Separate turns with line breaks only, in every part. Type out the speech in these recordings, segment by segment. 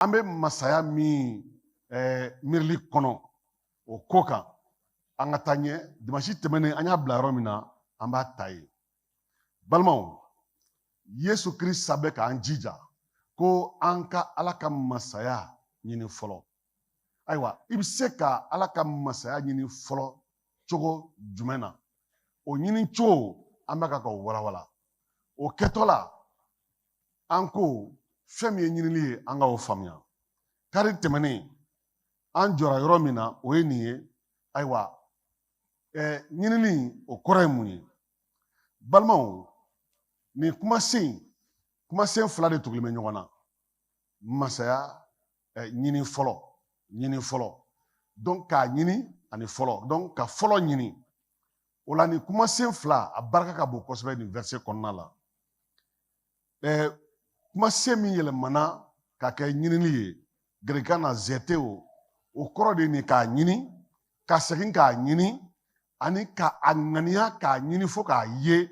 An bɛ masaya min miirili kɔnɔ, o ko kan, an ka taa ɲɛ. Dimanche tɛmɛnen, an y'a bila yɔrɔ min na, an b'a ta yen. Balimaw, Yesu Kirisa bɛ k'an jija ko an ka Ala ka masaya ɲini fɔlɔ. Ayiwa, i bɛ se ka Ala ka masaya ɲini fɔlɔ cogo jumɛn na? O ɲini cogo, an bɛ ka k'o walawala. O kɛtɔ la, an ko fɛn min ye ɲinili ye, an k'o faamuya. Kari tɛmɛnen, an jɔra yɔrɔ min na, o ye nin ye. Ayiwa, ɲinini, o kɔrɔ ye mun ye? Balimaw, nin kumasen fila de tugulen bɛ ɲɔgɔn na: masaya ɲini fɔlɔ, ɲini fɔlɔ. Donc k'a ɲini ani fɔlɔ, donc ka fɔlɔ ɲini. O la, nin kumasen fila, a barika ka bon kosɛbɛ nin verset kɔnɔna la. Kumasen min yɛlɛmana ka kɛ ɲinili ye gɛrɛkan na, zeteo, o kɔrɔ de ye nin: k'a ɲini, ka segin k'a ɲini, ani ka a ŋaniya k'a ɲini fo k'a ye,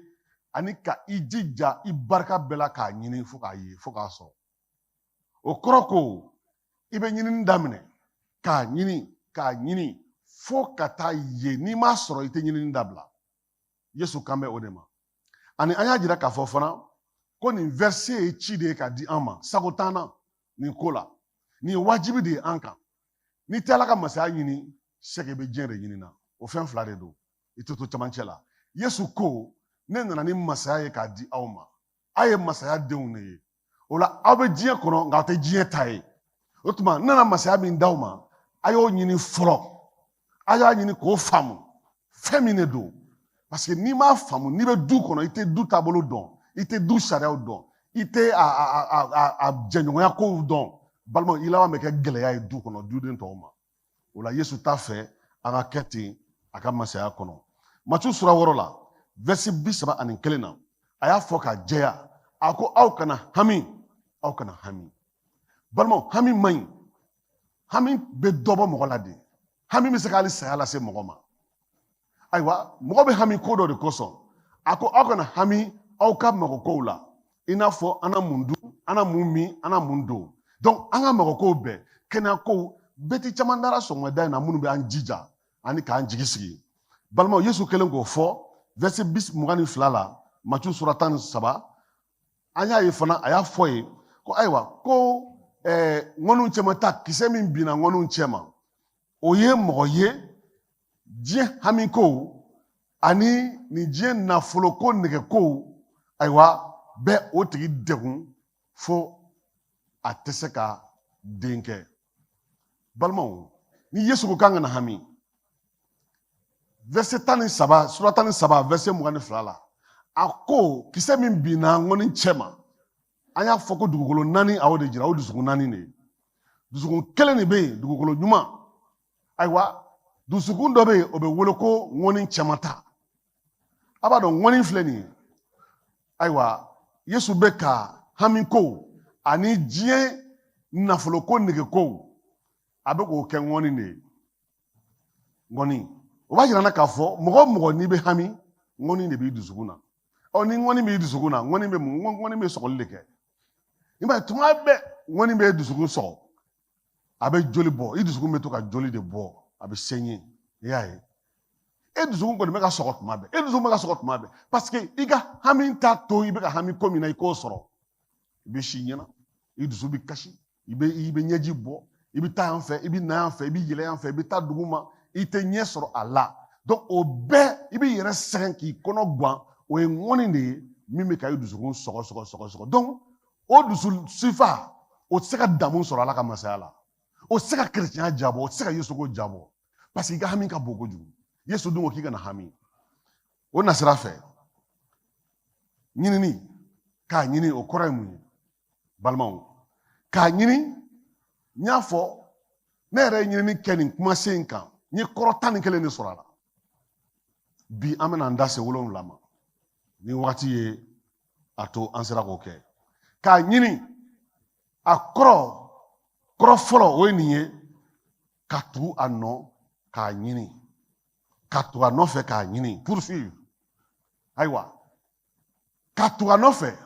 ani ka i jija i barika bɛɛ la k'a ɲini fo k'a ye, fo k'a sɔrɔ. O kɔrɔ ko i bɛ ɲinini daminɛ k'a ɲini, k'a ɲini fo ka taa ye. N'i m'a sɔrɔ, i tɛ ɲinini dabila. Yesu kan bɛ o de ma. Ani an y'a jira k'a fɔ fana ko nin verset ye ci de ye k'a di an ma. Sago t'an na nin ko la, nin ye wajibi de ye an kan. N'i tɛ Ala ka masaya ɲini, sɛgɛ bɛ diɲɛ de ɲini na. O fɛn fila de don, i tɛ to camancɛ la. Yesu ko: ne nana ni masaya ye k'a di aw ma. Aw ye masaya denw de ye. O la, aw bɛ diɲɛ kɔnɔ, nka aw tɛ diɲɛ ta ye. O tuma, n nana masaya min d'aw ma, a y'o ɲini fɔlɔ. A y'a ɲini k'o faamu, fɛn min de don, parce que n'i m'a faamu, n'i bɛ du kɔnɔ, i tɛ du taabolo dɔn, i tɛ du sariyaw dɔn, i tɛ a jɛɲɔgɔnya kow dɔn, balimaw, i laban bɛ kɛ gɛlɛya ye du kɔnɔ, duden tɔw ma. O la, Yesu t'a fɛ an ka kɛ ten a ka masaya kɔnɔ. Matiyu sura 6 la, verset 31 na, a y'a fɔ ka jɛya, a ko: aw kana hami, aw kana hami. Balimaw, hami man ɲi. Hami bɛ dɔ bɔ mɔgɔ la de. Hami bɛ se ka hali saya lase mɔgɔ ma. Ayiwa, mɔgɔ bɛ hami ko dɔ de kosɔn. A ko: aw kana hami aw ka magokow la, i n'a fɔ an na mun dun, an na mun min, an na mun don. Donc an ka magokow bɛɛ, kɛnɛyakow bɛɛ ti caman dara sɔgɔmada in na, minnu bɛ an jija ani k'an jigi sigi. Balimaw, Yesu kɛlen k'o fɔ verset 22 la, Matiyu sura 13, an y'a ye fana, a y'a fɔ ye ko ayiwa, ko ŋɔniw cɛma ta, kisɛ min binna ŋɔniw cɛma, o ye mɔgɔ ye, diɲɛ hamikow ani nin diɲɛ nafoloko nɛgɛkow, ayiwa, bɛ o tigi degun fo a tɛ se ka den kɛ. Balimaw, ni Yesu ko k'an kana hami, verset 13, sura 13, verset 22 la, a ko kisɛ min binna ŋɔni cɛma, an y'a fɔ ko dugukolo naani, a y'o de jira, o dusukun naani de ye. Dusukun kelen de bɛ yen, dugukolo ɲuman. Ayiwa, dusukun dɔ bɛ yen, o bɛ wele ko ŋɔni cɛman ta. A b'a dɔn, ŋɔni filɛ nin ye. Ayiwa, Yesu bɛ ka hami kow ani diɲɛ nafoloko negekow, a bɛ k'o kɛ ŋɔni de ye. Ŋɔni, o b'a jira n na k'a fɔ mɔgɔ o mɔgɔ, n'i bɛ hami, ŋɔni de b'i dusukun na. Ɔ, ni ŋɔni b'i dusukun na, ŋɔni bɛ mun? Ŋɔni bɛ sɔgɔli de kɛ. I b'a ye, tuma bɛɛ ŋɔni bɛ dusukun sɔgɔ, a bɛ joli bɔ, i dusukun bɛ to ka joli de bɔ, a bɛ saigner. I y'a ye, e dusukun kɔni bɛ ka sɔgɔ tuma bɛɛ, e dusukun bɛ ka sɔgɔ tuma bɛɛ, parce que i ka hami t'a to i bɛ ka hami ko min na, i k'o sɔrɔ. I bɛ si ɲɛna, i dusu bɛ kasi, i bɛ ɲɛji bɔ, i bɛ taa yan fɛ, i bɛ na yan fɛ, i bɛ yɛlɛ yan fɛ, i bɛ taa dugu ma, i tɛ ɲɛ sɔrɔ a la. Donc o bɛɛ, i b'i yɛrɛ sɛgɛn k'i kɔnɔ gan. O ye ŋɔni de ye min bɛ ka i dusukun sɔgɔ, sɔgɔ, sɔgɔ, sɔgɔ. Donc o dusu sifa, o tɛ se ka damu sɔrɔ Ala ka masaya la, o tɛ se ka kerecɛnya jabɔ, o tɛ se ka Yesu ko jabɔ, parce que i ka hami ka bon kojugu. Yesu dun ko k'i kana hami. O nasira fɛ, ɲinini, k'a ɲini, o kɔrɔ ye mun ye? Balimaw, k'a ɲini, n y'a fɔ, ne yɛrɛ ye ɲinini kɛ nin kumasen in kan, n ye kɔrɔ 11 de sɔrɔ a la. Bi, an bɛna an da se 7 ma, ni wagati ye a to an sera k'o kɛ. K'a ɲini, a kɔrɔ fɔlɔ, o ye nin ye: ka tugu a nɔ k'a ɲini, ka tugu a nɔfɛ k'a ɲini, poursuivre. Ayiwa, ka tugu a nɔfɛ,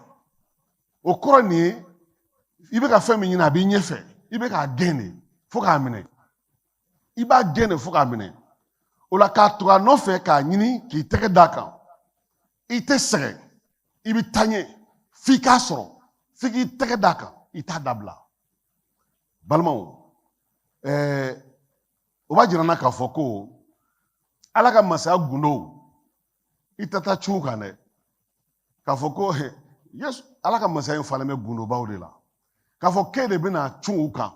o kɔrɔ nin ye: i bɛ ka fɛn min ɲini, a b'i ɲɛfɛ, I bɛ k'a gɛn de fo k'a minɛ. I b'a gɛn de fo k'a minɛ. O la k'a tugu a nɔfɛ k'a ɲini k'i tɛgɛ d'a kan. I tɛ sɛgɛn, i bɛ taa ɲɛ f'i k'a sɔrɔ, f'i k'i tɛgɛ d'a kan, i t'a dabila. Balimaw, o b'a jira n na k'a fɔ ko Ala ka masaya gundo, i tɛ taa cun kan dɛ. K'a fɔ ko Yesu, Ala ka masaya in falen bɛ gundobaw de la. K'a fɔ k'e de bɛna cun u kan,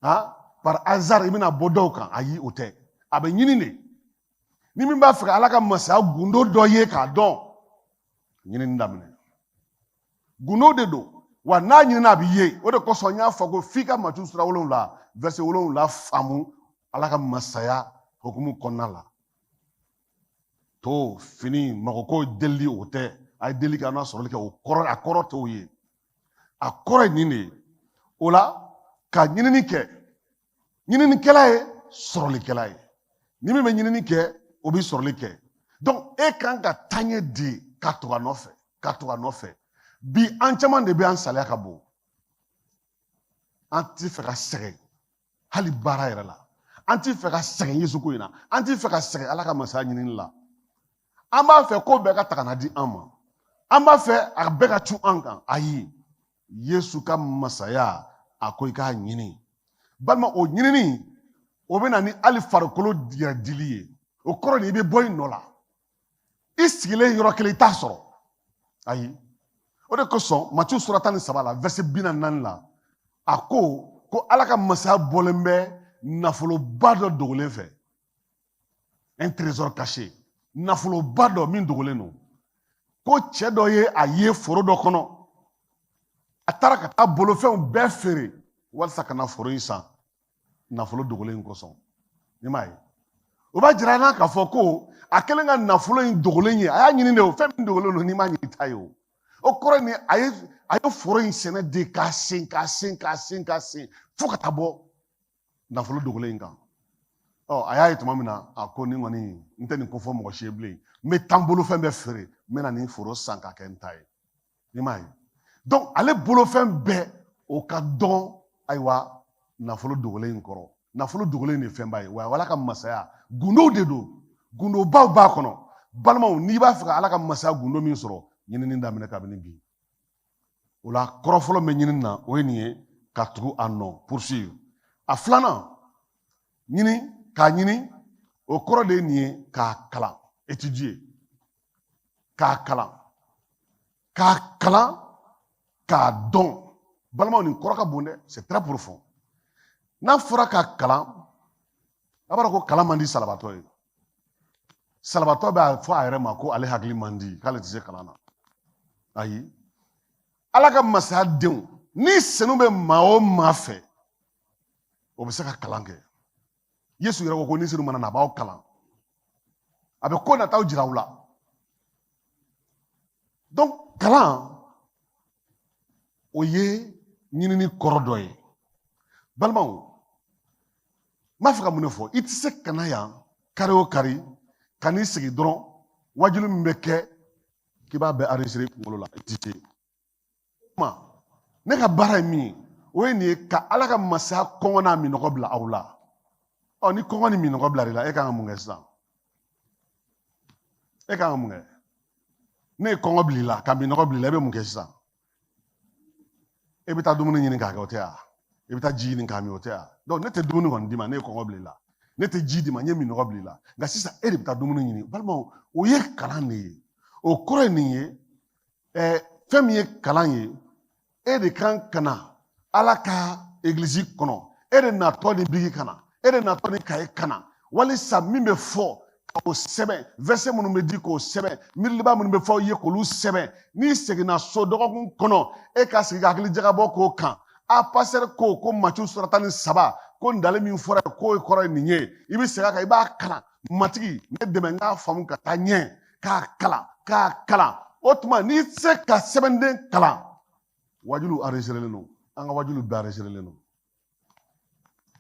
han, par hasard i bɛna bɔ dɔw kan, ayi o tɛ. A bɛ ɲini de. Ni min b'a fɛ ka Ala ka masaya gundo dɔ ye k'a dɔn, ɲinini daminɛ. Gundo de don, wa n'a ɲinina a bɛ ye. O de kosɔn n y'a fɔ ko f'i ka Matiyu sura 7 verset 7 faamu Ala ka masaya hukumu kɔnɔna la. To, fini, magoko delili o tɛ. A ye deli kɛ, a n'a sɔrɔli kɛ, o kɔrɔ, a kɔrɔ t'o ye. A kɔrɔ ye nin de ye. O la, ka ɲinini kɛ, ɲininikɛla ye sɔrɔlikɛla ye. Ni min bɛ ɲinini kɛ, o bɛ sɔrɔli kɛ. Donc e kan ka taaɲɛ di ka tugu a nɔfɛ, ka tugu a nɔfɛ. Bi an caman de bɛ an saliya ka bon. An ti fɛ ka sɛgɛn hali baara yɛrɛ la. An ti fɛ ka sɛgɛn Yesu ko in na. An ti fɛ ka sɛgɛn Ala ka masaya ɲinini la. An b'a fɛ ko bɛɛ ka ta ka na di an ma. An b'a fɛ a bɛɛ ka cun an kan. Ayi, Yesu ka masaya, a ko i k'a ɲini. Balima, o ɲinini, o bɛ na ni hali farikolo yɛrɛ dili ye. O kɔrɔ de i bɛ bɔ i nɔ la. I sigilen yɔrɔ kelen i t'a sɔrɔ. Ayi. O de kosɔn Matiyu sura 13 la, verset 44 la, a ko Ala ka masaya bɔlen bɛ nafoloba dɔ dogolen fɛ. Un trésor caché. Nafoloba dɔ min dogolen don. Ko cɛ dɔ ye a ye foro dɔ kɔnɔ. A taara ka taa bolofɛnw bɛɛ feere walasa ka na foro in san nafolo dogolen in kosɔn. I m'a ye? O b'a jira an na k'a fɔ ko a kɛlen ka nafolo in dogolen ye, a y'a ɲini de o, fɛn min dogolen don n'i m'a ɲini i t'a ye o. O kɔrɔ ni a ye foro in sɛnɛ de k'a sen, k'a sen, k'a sen, k'a sen fo ka taa bɔ nafolo dogolen in kan. Ɔ, a y'a ye tuma min na, a ko nin kɔni n tɛ nin ko fɔ mɔgɔ si ye bilen. N bɛ taa n bolofɛn bɛɛ feere, n bɛna nin foro san k'a kɛ n ta ye. I m'a ye? Donc ale bolofɛn bɛɛ o ka dɔn ayiwa nafolo dogolen in kɔrɔ. Nafolo dogolen de ye fɛnba ye. Wa Ala ka masaya gundow de don, gundobaw b'a kɔnɔ. Balimaw, n'i b'a fɛ ka Ala ka masaya gundo min sɔrɔ, ɲinini daminɛ kabini bi. O la kɔrɔ fɔlɔ min bɛ ɲinini na, o ye nin ye, ka tugu a nɔ, poursuivre. A filanan, ɲini, k'a ɲini, o kɔrɔ de ye nin ye, k'a kalan, étudier, k'a kalan, k'a kalan, k'a dɔn. Balimaw, nin kɔrɔ ka bon dɛ, c'est très profond. N'a fɔra ka kalan, a b'a dɔn ko kalan man di salabatɔ ye. Salabatɔ b'a fɔ a yɛrɛ ma ko ale hakili man di, k'ale tɛ se kalan na. Ayi, Ala ka masaya denw, ni senu bɛ maa o maa fɛ, o bɛ se ka kalan kɛ. Yesu yɛrɛ ko ni senu mana na, a b'aw kalan, a bɛ ko nataw jira aw la. Donc kalan, o ye ɲinini kɔrɔ dɔ ye. Balimaw, n b'a fɛ ka mun de fɔ? I tɛ se ka na yan kari o kari ka n'i sigi dɔrɔn, wajulu min bɛ kɛ k'i b'a bɛɛ enregistrer i kunkolo la, i tɛ se. Kuma, ne ka baara ye min ye, o ye nin ye, ka Ala ka masaya kɔngɔ n'a minɔgɔ bila aw la. Ɔ, ni kɔngɔ ni minɔgɔ bila i la, e kan ka mun kɛ sisan? E kan ka mun kɛ? Ne ye kɔngɔ bila i la, ka minɔgɔ bila i la, e bɛ mun kɛ sisan? E bɛ taa dumuni ɲini k'a kɛ, o tɛ wa? I bɛ taa ji ɲini k'a min, o tɛ wa? Donc ne tɛ dumuni kɔni d'i ma, ne ye kɔngɔ bila i la. Ne tɛ ji d'i ma, n ye minɔgɔ bila i la. Nka sisan e de bɛ taa dumuni ɲini. Balimaw, o ye kalan de ye. O kɔrɔ ye nin ye, fɛn min ye kalan ye, e de kan ka na Ala ka egilizi kɔnɔ, e de natɔ ni bigi ka na, e de natɔ ni kaye ka na, walisa min bɛ fɔ k'o sɛbɛn, verset minnu bɛ di k'o sɛbɛn, miiriliba minnu bɛ fɔ aw ye k'olu sɛbɛn. N'i seginna so dɔgɔkun kɔnɔ, e ka sigi ka hakili jagabɔ k'o kan. A pasteur ko Matiyu sura 13, ko ntalen min fɔra k'o kɔrɔ ye nin ye. I bɛ segin a kan, i b'a kalan. Matigi, ne dɛmɛ n k'a faamu ka taa ɲɛ, k'a kalan, k'a kalan. O tuma n'i tɛ se ka sɛbɛnden kalan, wajulu enregistrelen don. An ka wajulu bɛɛ enregistrelen don.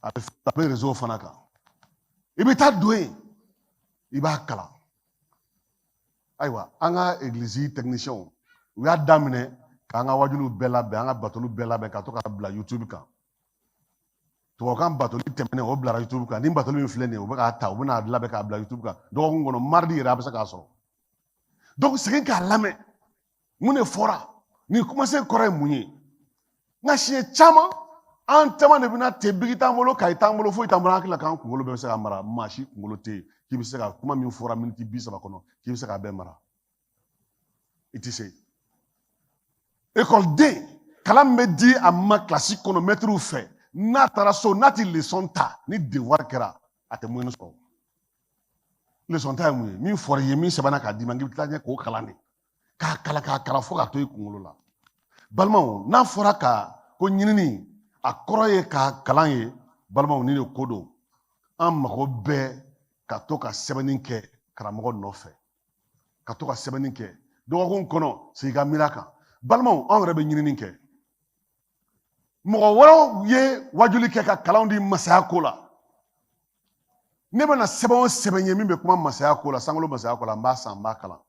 A bɛ réseau fana kan. I bɛ taa don yen, i b'a kalan. Ayiwa, an ka egilizi technicien, u y'a daminɛ k'an ka wajulu bɛɛ labɛn, an ka batolu bɛɛ labɛn ka to k'a bila YouTube kan. Tubabukan batoli tɛmɛnen, o bilara YouTube kan. Ni batoli min filɛ nin ye, u bɛ k'a ta, u bɛna labɛn k'a bila YouTube kan dɔgɔkun kɔnɔ. Mardi yɛrɛ, a bɛ se k'a sɔrɔ. Donc segin k'a lamɛn, mun de fɔra? Nin kumasen kɔrɔ ye mun ye? Nka siɲɛ caman, an caman de bɛna ten, biki t'an bolo, kaye t'an bolo, foyi t'an bolo, an hakili la k'an kunkolo bɛɛ bɛ se ka mara. Maa si kunkolo tɛ yen k'i bɛ se ka kuma min fɔra miniti 30 kɔnɔ, k'i bɛ se k'a bɛɛ mara. I tɛ se. Ekɔliden, kalan min bɛ di a ma kilasi kɔnɔ mɛtiriw fɛ, n'a taara so, n'a ti leçon ta, ni devoir kɛra, a tɛ moyenne sɔrɔ. Leçon ta ye mun ye? Min fɔra i ye, min sɛbɛnna k'a d'i ma, k'i bɛ taa ɲɛ k'o kalan de, k'a kalan, k'a kalan fo k'a to i kunkolo la. Balimaw, n'a fɔra ka ko ɲinini, a kɔrɔ ye ka kalan ye. Balimaw, ni de ko don, an mago bɛ ka to ka sɛbɛnni kɛ karamɔgɔ nɔfɛ, ka to ka sɛbɛnni kɛ dɔgɔkun kɔnɔ, sigi ka miiri a kan. Balimaw, anw yɛrɛ bɛ ɲinini kɛ. Mɔgɔ wɛrɛw ye wajuli kɛ ka kalanw di masaya ko la. Ne bɛna sɛbɛn o sɛbɛn ye min bɛ kuma masaya ko la, sankolo masaya ko la, n b'a san, n b'a kalan.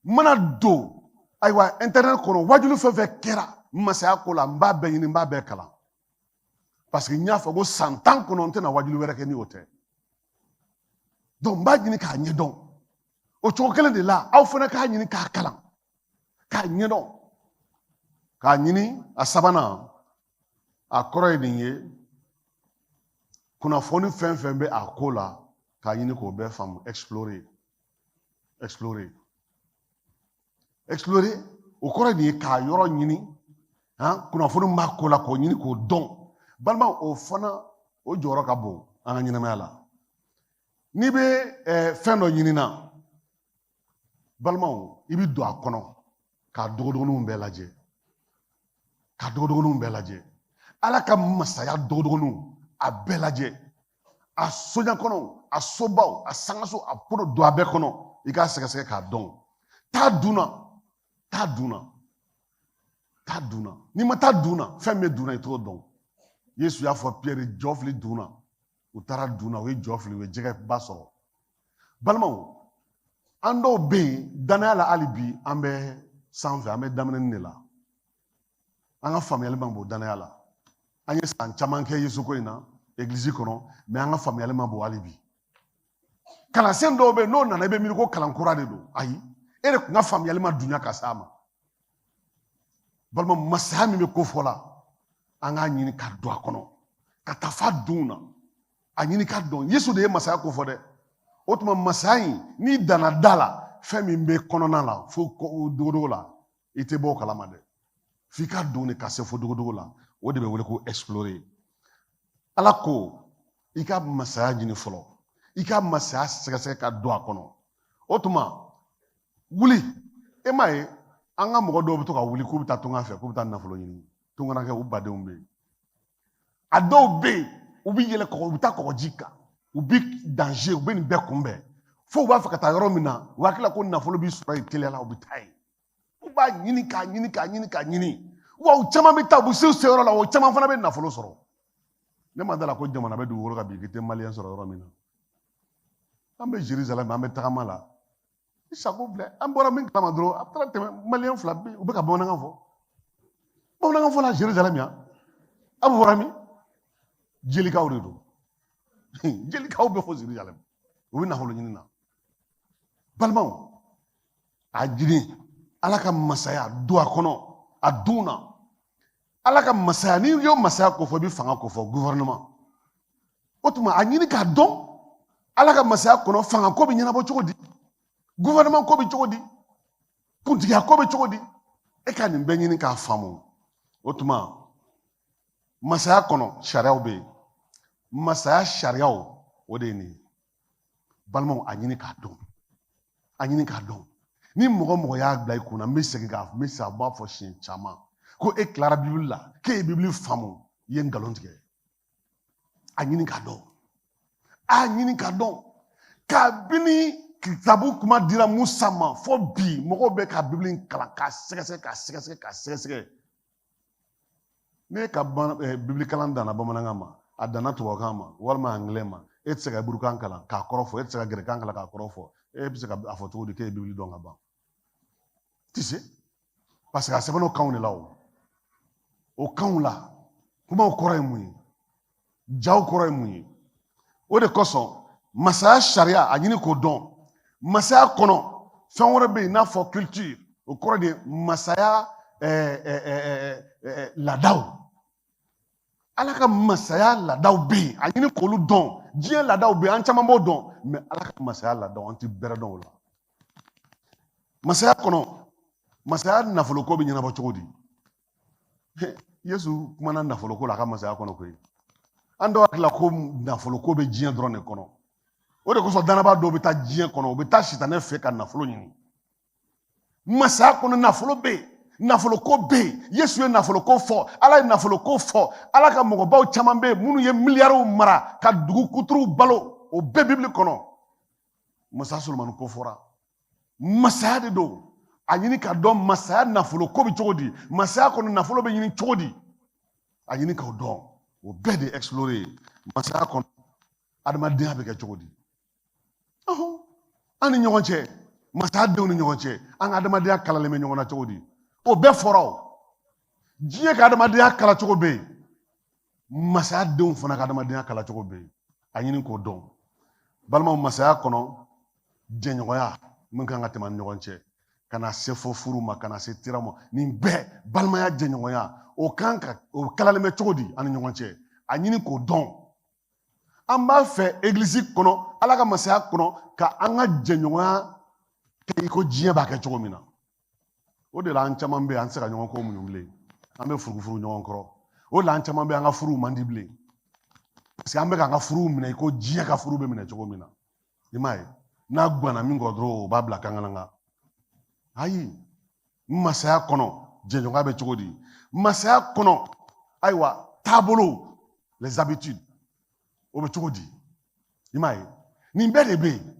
N mana don, ayiwa, internet kɔnɔ, wajuli fɛn fɛn kɛra masaya ko la, n b'a bɛɛ ɲini, n b'a bɛɛ kalan, parce que n y'a fɔ ko san 10 kɔnɔ, n tɛna wajuli wɛrɛ kɛ ni o tɛ. Donc n b'a ɲini k'a ɲɛdɔn. O cogo kelen de la, aw fana k'a ɲini k'a kalan, k'a ɲɛdɔn, k'a ɲini. A sabanan, a kɔrɔ ye nin ye: kunnafoni fɛn fɛn bɛ a ko la, k'a ɲini k'o bɛɛ faamu. Explorer, explorer, explorer, o kɔrɔ ye nin ye: k'a yɔrɔ ɲini, han, kunnafoni b'a ko la, k'o ɲini k'o dɔn. Balimaw, o fana o jɔyɔrɔ ka bon an ka ɲɛnamaya la. N'i bɛ fɛn dɔ ɲini na, balimaw, i bɛ don a kɔnɔ k'a dogodogoninw bɛɛ lajɛ, k'a dogodogoninw bɛɛ lajɛ. Ala ka masaya dogodogoninw, a bɛɛ lajɛ, a soɲa kɔnɔ, a sobaw, a sangaso, a kɔnɔ, don a bɛɛ kɔnɔ, i k'a sɛgɛsɛgɛ k'a dɔn. Taa dun na, taa dun na, taa dun na. N'i ma taa dun na, fɛn min bɛ dun na, i t'o dɔn. Yesu y'a fɔ Piyɛri, jɔ fili dun na. U taara dun na, u ye jɔ fili, u ye jɛgɛba sɔrɔ. Balimaw, an dɔw bɛ yen danaya la, hali bi an bɛ sanfɛ, an bɛ daminɛni de la. An ka faamuyali man bon danaya la. An ye san caman kɛ Yesu ko in na egilizi kɔnɔ, mɛ an ka faamuyali man bon hali bi. Kalansen dɔw bɛ yen, n'o nana, i bɛ miiri ko kalan kura de don. Ayi, e de kun ka faamuyali ma dunya ka s'a ma. Balima, masaya min bɛ ko fɔ la, an k'a ɲini ka don a kɔnɔ, ka taa fa dunw na, a ɲini ka dɔn. Yesu de ye masaya ko fɔ dɛ. O tuma masaya in, n'i danna da la, fɛn min bɛ kɔnɔna la fo dogodogo la, i tɛ bɔ o kalama dɛ. F'i ka don de ka se fo dogodogo la. O de bɛ wele ko explorer. Ala ko i ka masaya ɲini fɔlɔ, i ka masaya sɛgɛsɛgɛ ka don a kɔnɔ. O tuma wuli, e m'a ye, an ka mɔgɔ dɔw bɛ to ka wuli k'u bɛ taa tunga fɛ, k'u bɛ taa nafolo ɲini. Tungarakɛ, u badenw bɛ yen. A dɔw bɛ yen, u bɛ yɛlɛ kɔgɔ, u bɛ taa kɔgɔji kan, u bɛ danger, u bɛ nin bɛɛ kunbɛn, fo u b'a fɛ ka taa yɔrɔ min na, u hakili la ko nafolo bɛ sɔrɔ yen teliya la, u bɛ taa yen. U b'a ɲini k'a ɲini, k'a ɲini, k'a ɲini. Wa u caman bɛ taa, u bɛ se u seyɔrɔ la, o caman fana bɛ nafolo sɔrɔ. Ne ma da la ko jamana bɛ dugukolo kan bi k'i tɛ maliyɛn sɔrɔ yɔrɔ min na. An bɛ Jerusalem, an bɛ tagama la, i sago filɛ, an bɔra min kalama dɔrɔn, a taara tɛmɛ, maliyɛn fila bɛ yen, u bɛ ka bamanankan fɔ, bamanankan fɔ la Jerusalem yan. A bɔra min? Jelikaw de don. Jelikaw bɛ fɔ Jerusalem, u bɛ nafolo ɲini na. Balimaw, a ɲini Ala ka masaya, don a kɔnɔ, a dun na. Ala ka masaya, n'i y'o masaya ko fɔ, i bɛ fanga ko fɔ, gouvernement. O tuma a ɲini k'a dɔn, Ala ka masaya kɔnɔ, fanga ko bɛ ɲɛnabɔ cogo di? Gouvernement ko bɛ cogo di? Kuntigiya ko bɛ cogo di? E ka nin bɛɛ ɲini k'a faamu. O tuma masaya kɔnɔ, sariyaw bɛ yen. Masaya sariyaw, o de ye nin ye. Balimaw, a ɲini k'a dɔn, a ɲini k'a dɔn. Ni mɔgɔ mɔgɔ y'a bila i kunna, n bɛ segin k'a, n bɛ segin a b'a fɔ siɲɛ caman ko e tilara Bibili la, k'e ye Bibili faamu, i ye nkalon tigɛ. A ɲini k'a dɔn, a ɲini k'a dɔn. Kabini kitabu kuma dira Musa ma fo bi, mɔgɔw bɛ ka Bibili kalan k'a sɛgɛsɛgɛ, k'a sɛgɛsɛgɛ, k'a sɛgɛsɛgɛ. Ne ka Bibili kalan danna bamanankan ma, a danna tubabukan ma walima angilɛ ma. E tɛ se ka heburukan kalan k'a kɔrɔ fɔ, e tɛ se ka gɛrɛkan kalan k'a kɔrɔ fɔ, e bɛ se ka a fɔ cogo di k'e ye Bibili dɔn ka ban? Ti se, parce que a sɛbɛnna o kanw de la. O kanw la, kumaw kɔrɔ ye mun ye? Jaw kɔrɔ ye mun ye? O de kosɔn masaya sariya a ɲini k'o dɔn. Masaya kɔnɔ fɛn wɛrɛ bɛ yen i n'a fɔ culture, o kɔrɔ de ye masaya laadaw. Ala ka masaya laadaw bɛ yen, a ɲini k'olu dɔn. Diɲɛ laadaw bɛ yen, an caman b'o dɔn, mais Ala ka masaya laadaw an tɛ bɛrɛ dɔn o la. Masaya kɔnɔ, masaya nafoloko bɛ ɲɛnabɔ cogo di? Yesu kumana nafoloko la a ka masaya kɔnɔ koyi. An dɔw hakili la ko nafoloko bɛ diɲɛ dɔrɔn de kɔnɔ. O de kosɔn danaba dɔw bɛ taa diɲɛ kɔnɔ, u bɛ taa sitanɛ fɛ ka nafolo ɲini. Masaya kɔnɔ nafolo bɛ yen, nafoloko bɛ yen. Yesu ye nafoloko fɔ, Ala ye nafoloko fɔ. Ala ka mɔgɔbaw caman bɛ yen minnu ye miliyariw mara ka dugu kuturuw balo, o bɛɛ Bibili kɔnɔ. Masa Solomani ko fɔra. Masaya de don. A ɲini k'a dɔn masaya nafoloko bɛ cogo di, masaya kɔnɔ nafolo bɛ ɲini cogo di, a ɲini k'o dɔn. O bɛɛ de explorer ye. Masaya kɔnɔ adamadenya bɛ kɛ cogo di? An ni ɲɔgɔn cɛ, masaya denw ni ɲɔgɔn cɛ, an ka adamadenya kalalen bɛ ɲɔgɔn na cogo di? O bɛɛ fɔra o. Diɲɛ ka adamadenya kala cogo bɛ yen, masaya denw fana ka adamadenya kala cogo bɛ yen. A ɲini k'o dɔn. Balimaw, masaya kɔnɔ jɛɲɔgɔnya min kan ka tɛmɛ an ni ɲɔgɔn cɛ, ka na se fo furu ma, ka na se tira ma, nin bɛɛ balimaya jɛɲɔgɔnya, o kan ka o kalalen bɛ cogo di an ni ɲɔgɔn cɛ? A ɲini k'o dɔn. An b'a fɛ egilizi kɔnɔ, Ala ka masaya kɔnɔ, ka an ka jɛɲɔgɔnya kɛ i ko diɲɛ b'a kɛ cogo min na. O de la an caman bɛ yen, an tɛ se ka ɲɔgɔn ko muɲu bilen, an bɛ furufuru ɲɔgɔn kɔrɔ. O de la an caman bɛ yen, an ka furuw man di bilen, parce que an bɛ k'an ka furuw minɛ i ko diɲɛ ka furu bɛ minɛ cogo min na. I m'a ye, n'a guwanna min kɔrɔ dɔrɔn, o b'a bila kankalanka. Ayi, masaya kɔnɔ jɛɲɔgɔnya bɛ cogo di? Masaya kɔnɔ, ayiwa, taabolo, les habitudes, o bɛ cogo di? I m'a ye, nin bɛɛ de bɛ yen.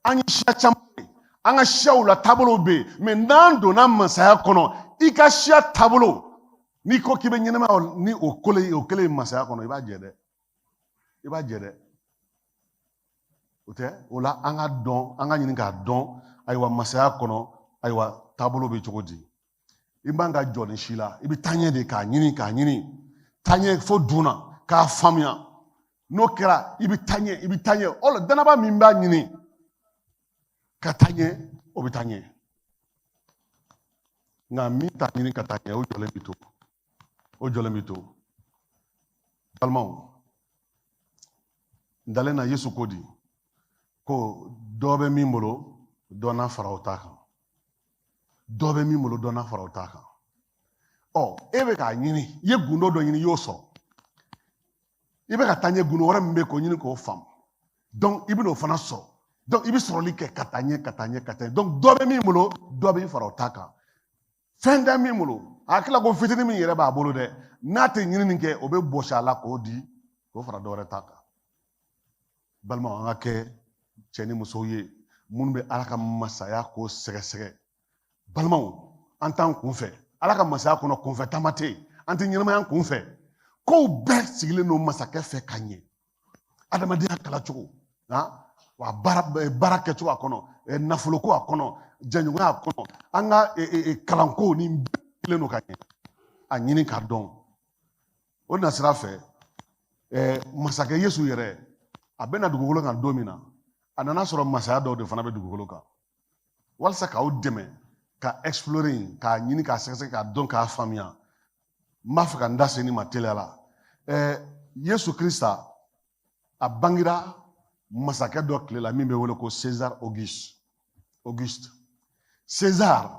An ye siya caman ye, an ka siyaw la taabolow bɛ yen, mais n'an donna masaya kɔnɔ, i ka siya taabolo, n'i ko k'i bɛ ɲɛnamaya ni o kelen o kelen ye masaya kɔnɔ, i b'a jɛ dɛ, i b'a jɛ dɛ. O tɛ o la, an ka dɔn, an ka ɲini k'a dɔn. Ayiwa, masaya kɔnɔ, ayiwa, taabolo bɛ cogo di? I man ka jɔ ni si la, i bɛ taa ɲɛ de k'a ɲini, k'a ɲini, taa ɲɛ fo dun na k'a faamuya. N'o kɛra, i bɛ taa ɲɛ, i bɛ taa ɲɛ. O la, danaba min b'a ɲini ka taa ɲɛ, o bɛ taa ɲɛ. Nka min t'a ɲini ka taa ɲɛ, o jɔlen bɛ to, o jɔlen bɛ to. Balimaw, n dalen na Yesu ko di ko dɔ bɛ min bolo, dɔ n'a fara o ta kan. Dɔ bɛ min bolo, dɔ n'a fara o ta kan. Ɔ, e bɛ k'a ɲini, i ye gundo dɔ ɲini, i y'o sɔrɔ, i bɛ ka taa ɲɛ. Gundo wɛrɛ min bɛ k'o ɲini k'o faamu, donc i bɛn'o fana sɔrɔ. Donc i bɛ sɔrɔli kɛ ka taa ɲɛ, ka taa ɲɛ, ka taa ɲɛ. Donc dɔ bɛ min bolo, dɔ bɛ fara o ta kan. Fɛn tɛ min bolo, a hakili la ko fitinin min yɛrɛ b'a bolo dɛ, n'a tɛ ɲinini kɛ, o bɛ bɔsi a la k'o di, k'o fara dɔ wɛrɛ ta kan. Balimaw, an ka kɛ cɛ ni musow ye minnu bɛ Ala ka masaya ko sɛgɛsɛgɛ. Balimaw, an t'an kunfɛ. Ala ka masaya kɔnɔ, kunfɛ taama tɛ yen, an tɛ ɲɛnamaya kunfɛ. Kow bɛɛ sigilen don masakɛ fɛ ka ɲɛ. Adamadenya kalacogo, wa baara kɛcogo a kɔnɔ, nafoloko a kɔnɔ, jɛɲɔgɔnya a kɔnɔ, an ka kalanko, nin bɛɛ sigilen don ka ɲɛ. A ɲini k'a dɔn. O nasira fɛ, masakɛ Yesu yɛrɛ, a bɛna dugukolo kan don min na, a nana sɔrɔ masaya dɔw de fana bɛ dugukolo kan. Walasa k'aw dɛmɛ ka explorer yen, k'a ɲini, k'a sɛgɛsɛgɛ, k'a dɔn, k'a faamuya, n b'a fɛ ka n da se nin ma teliya la. Yesu Krista, a bangira masakɛ dɔ tile la min bɛ wele ko César Auguste. Auguste César,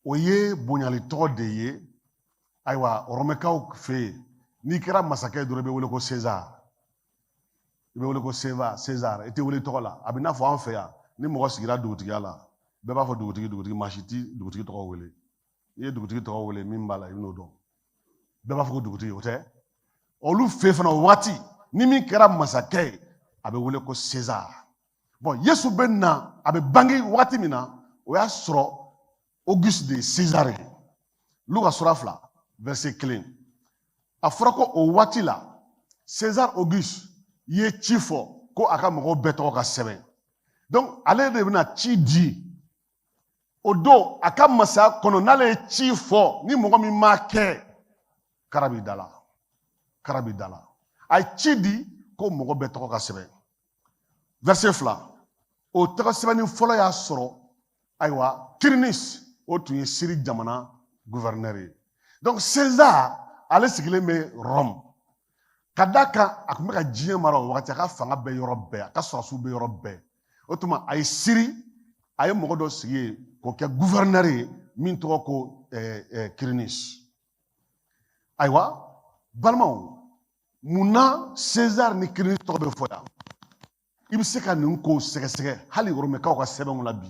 o ye bonyali tɔgɔ de ye. Ayiwa, Rɔmɛkaw fɛ yen, n'i kɛra masakɛ ye dɔrɔn, i bɛ wele ko César, i bɛ wele ko César, i tɛ wele tɔgɔ la. A bɛ n'a fɔ an fɛ yan, ni mɔgɔ sigira dugutigiya la, bɛɛ b'a fɔ dugutigi, dugutigi. Maa si ti dugutigi tɔgɔ wele. N'i ye dugutigi tɔgɔ wele, min b'a la, i bɛn'o dɔn. Bɛɛ b'a fɔ ko dugutigi, o tɛ. Olu fɛ fana, o waati ni min kɛra masakɛ ye, a bɛ wele ko César. Bon, Yesu bɛ na, a bɛ bange waati min na, o y'a sɔrɔ Auguste de ye César ye. Luka sura 2, verset 1, a fɔra ko o waati la, César Auguste ye ci fɔ ko a ka mɔgɔw bɛɛ tɔgɔ ka sɛbɛn. Donc ale de bɛna ci di o don a ka masaya kɔnɔ. N'ale ye ci fɔ, ni mɔgɔ min m'a kɛ, kara b'i da la, kara b'i da la. A ye ci di ko mɔgɔ bɛɛ tɔgɔ ka sɛbɛn. Verset 2, o tɔgɔ sɛbɛnni fɔlɔ y'a sɔrɔ, ayiwa, Quirinius, o tun ye Siri jamana gouverneur ye. Donc César, ale sigilen bɛ Rome. Ka d'a kan a tun bɛ ka diɲɛ mara o wagati, a ka fanga bɛ yɔrɔ bɛɛ, a ka sɔrɔdasiw bɛ yɔrɔ bɛɛ. O tuma a ye Siri, a ye mɔgɔ dɔ sigi yen k'o kɛ gouverneur ye min tɔgɔ ko Quirinius. Ayiwa, balimaw, mun na César ni Quirinius tɔgɔ bɛ fɔ yan? I bɛ se ka nin kow sɛgɛsɛgɛ hali Romɛkaw ka sɛbɛnw la bi.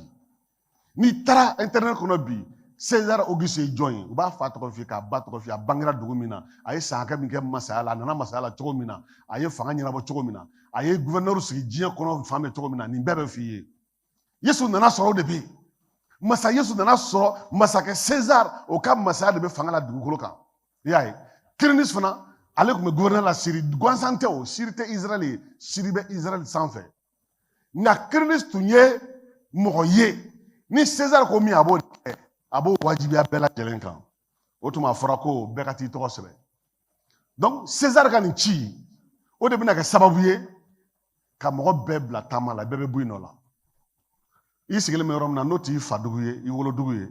N'i taara internet kɔnɔ bi, César Auguste ye jɔn ye? U b'a fa tɔgɔ f'i ye, k'a ba tɔgɔ f'i ye, a bangera dugu min na, a ye san hakɛ min kɛ masaya la, a nana masaya la cogo min na, a ye fanga ɲɛnabɔ cogo min na, a ye gouverneur sigi diɲɛ kɔnɔ fan bɛɛ cogo min na, nin bɛɛ bɛ f'i ye. Yesu nana sɔrɔ o de bɛ yen. Masa Yesu nana sɔrɔ masakɛ César, o ka masaya de bɛ fanga la dugukolo kan. I y'a ye, Quirinius fana, ale tun bɛ gouverneur la Siri. Gansan tɛ o, Siri tɛ Israël ye, Siri bɛ Israël sanfɛ. Nka Quirinius tun ye mɔgɔ ye ni César ko min, a b'o kɛ, a b'o wajibiya bɛɛ lajɛlen kan. O tuma a fɔra ko bɛɛ ka t'i tɔgɔ sɛbɛn. Donc César ka nin ci, o de bɛna kɛ sababu ye ka mɔgɔ bɛɛ bila taama la, bɛɛ bɛ bɔ i nɔ la. I sigilen bɛ yɔrɔ min na, n'o t'i fadugu ye, i wolodugu ye,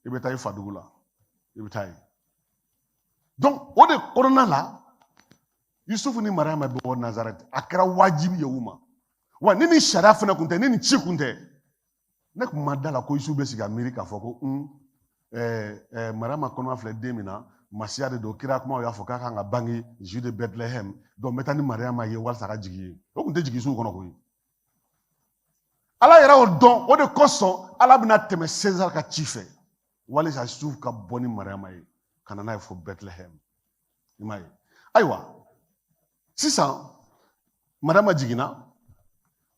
i bɛ taa i fadugu la, i bɛ taa yen. Donc o de kɔnɔna la, Yusufu ni Mariama bɛ bɔ Nazareth. A kɛra wajibi ye u ma. Wa ni nin sariya fana kun tɛ, ni nin ci kun tɛ, ne kun ma da la ko Yusufu bɛ sigi ka miiri k'a fɔ ko Mariama kɔnɔma filɛ den min na, masiya de don, kira kumaw y'a fɔ k'a kan ka bange Jude Bethléem, donc n bɛ taa ni Mariama ye walasa a ka jigin ye. O kun tɛ jigin sugu kɔnɔ koyi. Ala yɛrɛ y'o dɔn, o de kosɔn Ala bɛna tɛmɛ César ka ci fɛ walisa Yusufu ka bɔ ni Mariama ye ka na n'a ye fo Bethléem. I m'a ye? Ayiwa, sisan Mariama jiginna,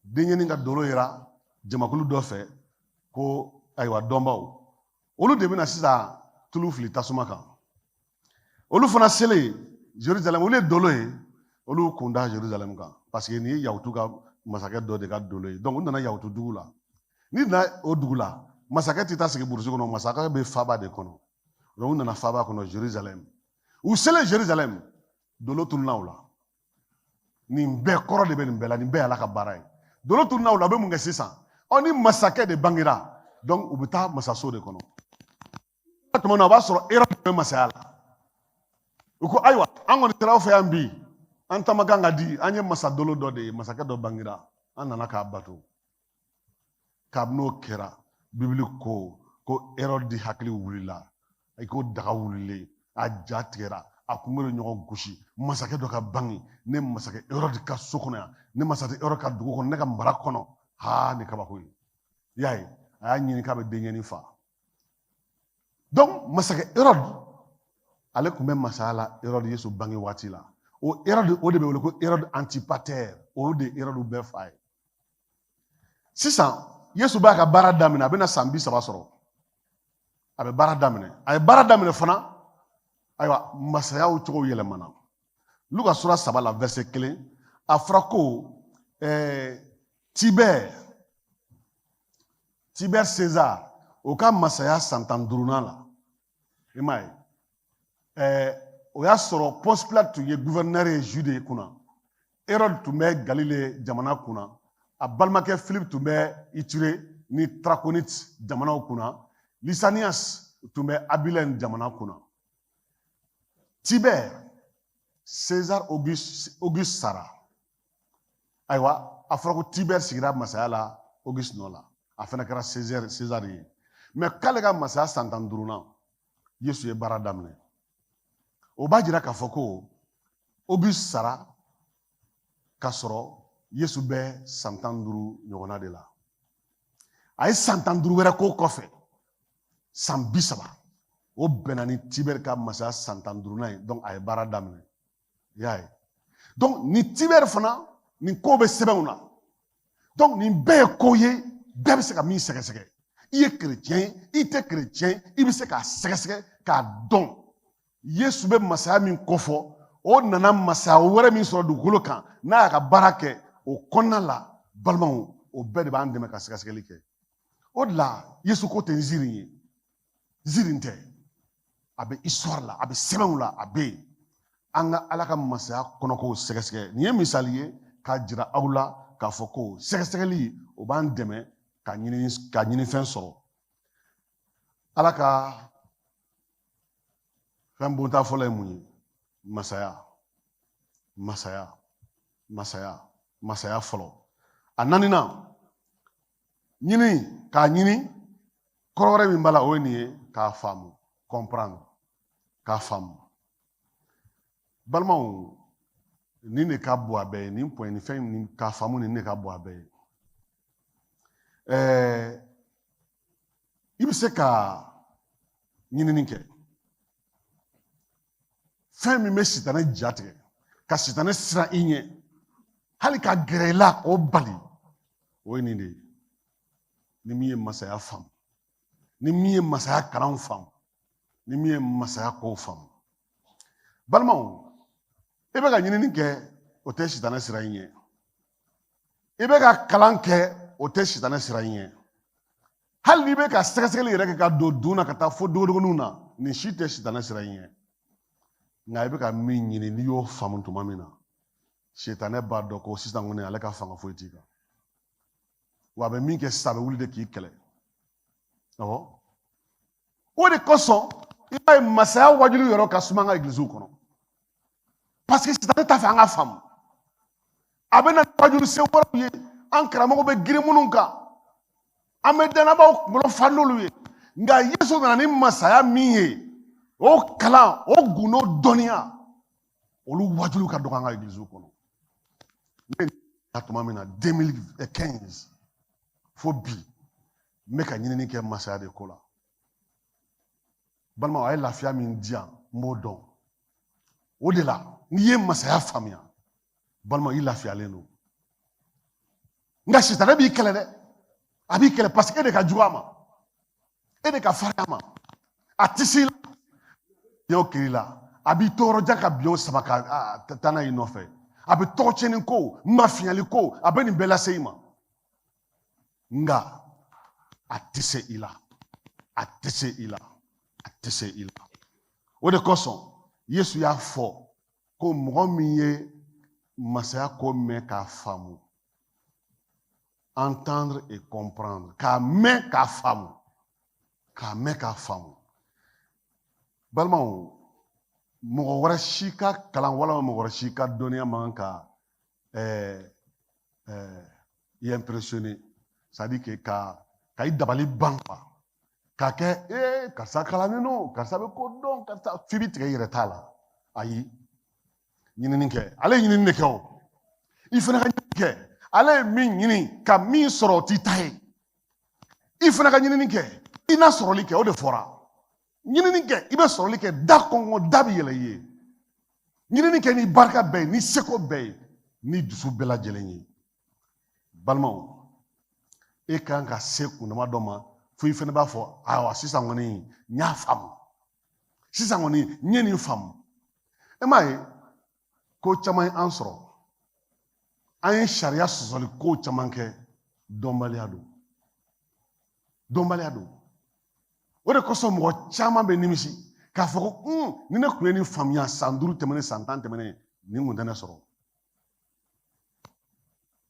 denyɛnin ka dolo yera jamakulu dɔ fɛ ko ayiwa, dɔnbaw, olu de bɛna sisan tulu fili tasuma kan. Olu fana selen Jerusalem, olu ye dolo ye, olu kun da Jerusalem kan, parce que nin ye Yahutu ka masakɛ dɔ de ka dolo ye. Donc u nana Yahutu dugu la. N'i nana o dugu la, masakɛ tɛ taa sigi burusi kɔnɔ, masakɛ bɛ faaba de kɔnɔ. Donc u nana faaba kɔnɔ, Jerusalem. U selen Jerusalem, dolo tununa u la. Nin bɛɛ kɔrɔ de bɛ nin bɛɛ la, nin bɛɛ ye Ala ka baara ye. Dolo tununa u la, u bɛ mun kɛ sisan? Ɔ, ni masakɛ de bangera, donc u bɛ taa masaso de kɔnɔ. Tuma na, o b'a sɔrɔ Herode bɛ masaya la. U ko ayiwa, an kɔni sera aw fɛ yan bi, an taama kan ka di, an ye masadolo dɔ de ye, masakɛ dɔ bangera, an nana k'a bato. Kabini o kɛra, Bibili ko Herode hakili wulila i ko daga wulilen, a ja tigɛra, a kun bɛ ɲɔgɔn gosi. Masakɛ dɔ ka bange ne masakɛ Herode ka so kɔnɔ yan, ne masakɛ Herode ka dugu kɔnɔ, ne ka mara kɔnɔ, haa, nin kabako ye. I y'a ye, a y'a ɲini k'a bɛ denyɛnin fa. Donc masakɛ Herode, ale tun bɛ masaya la Herode Yesu bange waati la. O Herode, o de bɛ wele ko Herode Antipater, o de ye Herode bɛɛ fa ye. Sisan Yesu b'a ka baara daminɛ, a bɛna san 30 sɔrɔ, a bɛ baara daminɛ. A ye baara daminɛ fana, ayiwa, masayaw cogo yɛlɛmana. Luka sura 3 la, verset 1, a fɔra ko Tibère César, o ka masaya san 15nan la, i m'a ye, o y'a sɔrɔ Ponce Pilate tun ye gouverneur ye Jude kunna, Hérode tun bɛ Galile jamana kunna, a balimakɛ Philippe tun bɛ Iture ni Trakonite jamanaw kunna, Lysanias tun bɛ Abilene jamana kunna. Tibère César Auguste sara. Ayiwa, a fɔra ko Tibère sigira masaya la Auguste nɔ la, a fana kɛra César ye. Mais k'ale ka masaya san 15nan, Yesu ye baara daminɛ. O b'a jira k'a fɔ ko Auguste sara k'a sɔrɔ Yesu bɛ san 15 ɲɔgɔnna de la. A ye san 15 wɛrɛ k'o kɔfɛ, san 30, o bɛnna ni Tibère ka masaya san 15nan ye. Donc a ye baara daminɛ, i y'a ye. Donc ni Tibère fana, nin ko bɛ sɛbɛnw na. Donc nin bɛɛ ye ko ye, bɛɛ bɛ se ka min sɛgɛsɛgɛ. I ye chrétien ye, i tɛ chrétien, i bɛ se k'a sɛgɛsɛgɛ k'a dɔn. Yesu bɛ masaya min kofɔ, o nana masaya wɛrɛ min sɔrɔ dugukolo kan n'a y'a ka baara kɛ o kɔnɔna la, balimaw, o bɛɛ de b'an dɛmɛ ka sɛgɛsɛgɛli kɛ. O de la Yesu ko tɛ nzirin ye, nzirin tɛ, a bɛ histoire la, a bɛ sɛbɛnw la, a bɛ yen. An ka Ala ka masaya kɔnɔkow sɛgɛsɛgɛ. Nin ye misali ye k'a jira aw la k'a fɔ ko sɛgɛsɛgɛli o b'an dɛmɛ ka ɲinifɛn sɔrɔ. Ala ka fɛn bonta fɔlɔ ye mun ye? Masaya, masaya, masaya, masaya fɔlɔ. A naaninan, ɲini, k'a ɲini, kɔrɔ wɛrɛ min b'a la o ye nin ye, k'a faamu, comprendre, k'a faamu. Balimaw, nin de ka bon a bɛɛ ye, nin point, nin fɛn nin k'a faamu, nin de ka bon a bɛɛ ye. I bɛ se ka ɲinini kɛ. Fɛn min bɛ sitanɛ ja tigɛ, ka sitanɛ siran i ɲɛ, hali ka gɛrɛ i la k'o bali, o ye nin de ye. Ni min ye masaya faamu, ni min ye masaya kalanw faamu, ni min ye masaya kow faamu. Balimaw, i bɛ ka ɲinini kɛ, o tɛ sitanɛ siran i ɲɛ. I bɛ ka kalan kɛ, o tɛ sitanɛ siran i ɲɛ. Hali n'i bɛ ka sɛgɛsɛgɛli yɛrɛ kɛ ka don dun na ka taa fo dogodogoninw na, nin si tɛ sitanɛ siran i ɲɛ. Nka i bɛ ka min ɲini, n'i y'o faamu tuma min na, sitanɛ b'a dɔn ko sisan kɔni ale ka fanga foyi t'i kan. Wa a bɛ min kɛ sisan, a bɛ wuli de k'i kɛlɛ. Awɔ. O de kosɔn i b'a ye masaya wajuli yɔrɔ ka suma an ka egiliziw kɔnɔ. Parce que sitanɛ t'a fɛ an ka faamu. A bɛ na wajuli sen wɛrɛw ye, an karamɔgɔw bɛ girin minnu kan, an bɛ dannabaw kunkolo fa n'olu ye. Nka Yesu nana ni masaya min ye, o kalan, o gundo dɔnniya, olu wajuliw ka dɔgɔ an ka egiliziw kɔnɔ. Ne ye tuma min na 2015 fo bi, n bɛ ka ɲinini kɛ masaya de ko la. Balimaw, a ye lafiya min di yan, n b'o dɔn. O de la, n'i ye masaya faamuya, balima, i lafiyalen don. Nka sitanɛ b'i kɛlɛ dɛ, a b'i kɛlɛ parce que e de ka jugu a ma, e de ka farin a ma, a tɛ se i la. Biɲɛw kiri la, a b'i tɔɔrɔ ja ka biɲɛw sama ka taa n'a ye i nɔfɛ. A bɛ tɔgɔ tiɲɛni ko, mafiyali ko, a bɛ nin bɛɛ lase i ma. Nka a tɛ se i la, a tɛ se i la, a tɛ se i la. O de kosɔn Yesu y'a fɔ ko mɔgɔ min ye masaya ko mɛn k'a faamu, entendre et comprendre, k'a mɛn k'a faamu, k'a mɛn k'a faamu. Balimaw, mɔgɔ wɛrɛ si ka kalan walima mɔgɔ wɛrɛ si ka dɔnniya man kan ka i impressionner, c'est à dire que ka i dabali ban quoi, k'a kɛ karisa kalannen don, karisa bɛ ko dɔn, karisa f'i bɛ tigɛ i yɛrɛ t'a la. Ayi, ɲinini kɛ. Ale ye ɲinini de kɛ o, i fana ka ɲinini kɛ. Ale ye min ɲini ka min sɔrɔ, o t'i ta ye. I fana ka ɲinini kɛ, i na sɔrɔli kɛ. O de fɔra, ɲinini kɛ, i bɛ sɔrɔli kɛ. Da kɔngɔ da bɛ yɛlɛ i ye. Ɲinini kɛ ni barika bɛɛ ye, ni seko bɛɛ ye, ni dusu bɛɛ lajɛlen ye. Balimaw, e kan ka se kundama dɔ ma fo i fana b'a fɔ, ayiwa, sisan kɔni n y'a faamu, sisan kɔni n ye nin faamu. E m'a ye ko caman ye an sɔrɔ, an ye sariya sɔsɔli ko caman kɛ, dɔnbaliya don, dɔnbaliya don. O de kosɔn mɔgɔ caman bɛ nimisi k'a fɔ ko ni ne tun ye nin faamuya san 5 tɛmɛnen, san 10 tɛmɛnen, nin kun tɛ ne sɔrɔ,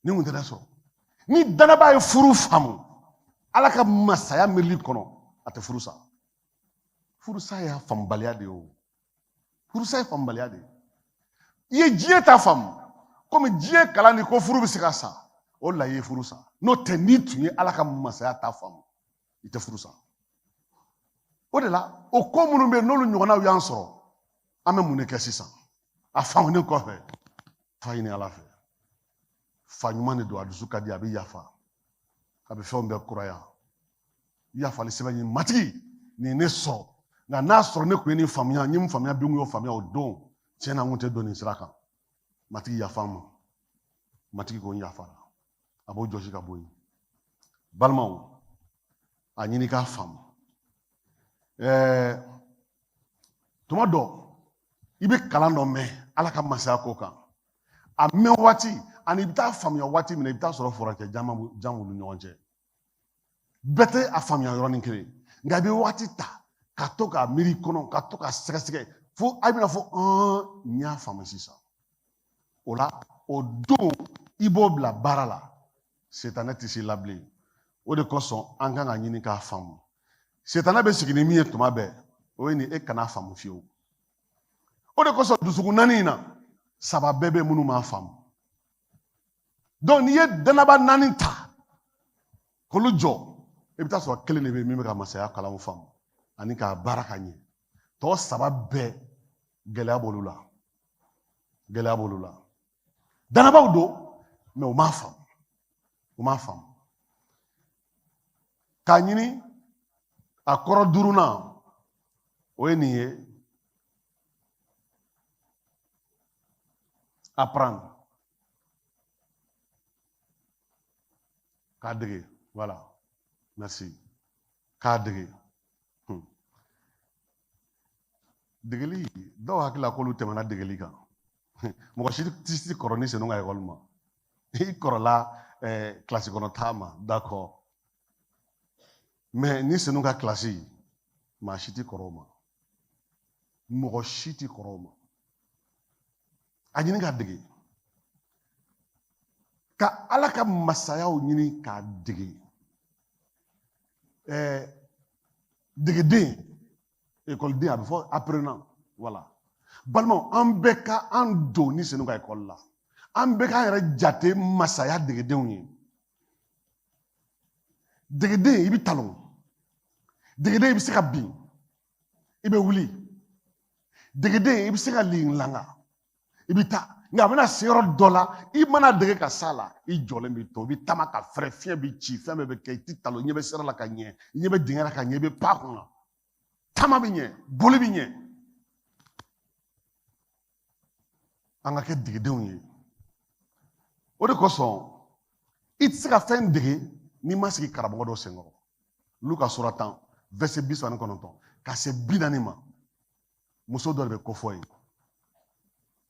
nin kun tɛ ne sɔrɔ. Ni danaba ye furu faamu Ala ka masaya miirili kɔnɔ, a tɛ furu sa. Furusa y'a faamubaliya de ye o, furusa ye faamubaliya de ye. I ye diɲɛ ta faamu, komi diɲɛ kalan ni ko furu bɛ se ka sa, o de la i ye furu sa. N'o tɛ, n'i tun ye Ala ka masaya ta faamu, i tɛ furu sa. O de la, o ko minnu bɛ yen, n'olu ɲɔgɔnnaw y'an sɔrɔ, an bɛ mun de kɛ sisan? A faamunen kɔfɛ, fa ɲini Ala fɛ. Fa ɲuman de don, a dusu ka di, a bɛ yafa, a bɛ fɛnw bɛɛ kuraya. Yafali sɛbɛn ɲini, Matigi, nin ye ne sɔrɔ, nka n'a sɔrɔ ne tun ye nin faamuya, n ye min faamuya bi, n y'o faamuya o don, tiɲɛ na n kun tɛ don nin sira kan. Matigi, yafa n ma. Matigi ko n yafara, a b'o jɔsi ka bɔ yen. Balimaw, a ɲini k'a faamu. Tuma dɔ i bɛ kalan dɔ mɛn Ala ka masaya ko kan, a mɛn waati ani i bɛ taa faamuya waati min na, i bɛ taa sɔrɔ furancɛ jan b'u ni ɲɔgɔn cɛ. Bɛɛ tɛ a faamuya yɔrɔnin kelen, nka i bɛ waati ta ka to k'a miiri kɔnɔ, ka to k'a sɛgɛsɛgɛ Fo a bɛna fɔ n y'a faamu sisan. O la o don i b'o bila baara la, setanɛ tɛ se la bilen. O de kosɔn an kan ka ɲini k'a faamu. Setanɛ bɛ sigi ni min ye tuma bɛɛ, o ye nin: e kana faamu fiyewu. O de kosɔn dusukun naani in na, saba bɛɛ bɛ minnu m'a faamu. Donc n'i ye danaba naani ta k'olu jɔ, i bɛ taa sɔrɔ kelen de bɛ yen min bɛ ka masaya kalanw faamu ani k'a baara ka ɲɛ. Tɔ saba bɛɛ, gɛlɛya b'olu la, gɛlɛya b'olu la. Danabaw don, mais u m'a faamu, u m'a faamu. K'a ɲini a kɔrɔ duurunan, o ye nin ye: apprendre, k'a dege. Voilà, merci. K'a dege. Degeli, dɔw hakili la k'olu tɛmɛna degeli kan. Mɔgɔ si tɛ se kɔrɔ ni senu ka ekɔli ma. I kɔrɔla kilasi kɔnɔ taa ma, d'accord, mais ni senu ka kilasi, maa si tɛ kɔrɔ o ma, mɔgɔ si tɛ kɔrɔ o ma. A ɲini ka dege, ka Ala ka masayaw ɲini k'a dege. Degeden, ekɔliden, a bɛ fɔ apprenant. Voilà, balimaw, an bɛɛ ka an don ni senu ka ekɔli la, an bɛɛ k'an yɛrɛ jate masaya degedenw ye. Degeden, i bɛ talon. Degeden, i bɛ se ka bin, i bɛ wuli. Degeden, i bɛ se ka langa, i bɛ taa. Nka a bɛna se yɔrɔ dɔ la, i mana dege ka s'a la, i jɔlen bɛ to, i bɛ taama ka fɛrɛ, fiɲɛ bɛ ci, fɛn bɛɛ bɛ kɛ, i tɛ talon, i ɲɛ bɛ sira la ka ɲɛ, i ɲɛ bɛ dingɛ la ka ɲɛ, i bɛ pan kunna, taama bɛ ɲɛ, boli bɛ ɲɛ. An ka kɛ degedenw ye. O de kosɔn i tɛ se ka fɛn dege n'i ma sigi karamɔgɔ dɔ senkɔrɔ. Luka sura 10, verset 39 ka se 40 ma, muso dɔ de bɛ kofɔ yen.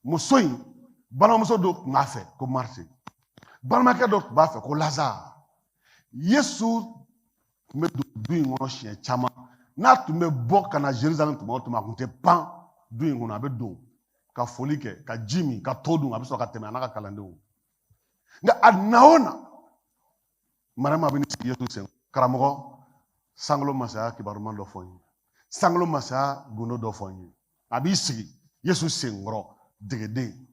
Muso in balimamuso dɔ tun b'a fɛ ko Mariti, balimakɛ dɔ tun b'a fɛ ko Lazare. Yesu tun bɛ don du in kɔnɔ siɲɛ caman. N'a tun bɛ bɔ ka na Jerusalem tuma o tuma, a tun tɛ pan du in kɔnɔ, a bɛ don ka foli kɛ, ka ji min, ka to dun, a bɛ sɔrɔ ka tɛmɛ a n'a ka kalandenw. Nka a na o na, Mariama bɛ sigi Yesu sen: karamɔgɔ, sankolo masaya kibaruman dɔ fɔ n ye, sankolo masaya gundo dɔ fɔ n ye. A b'i sigi Yesu sen kɔrɔ, degeden.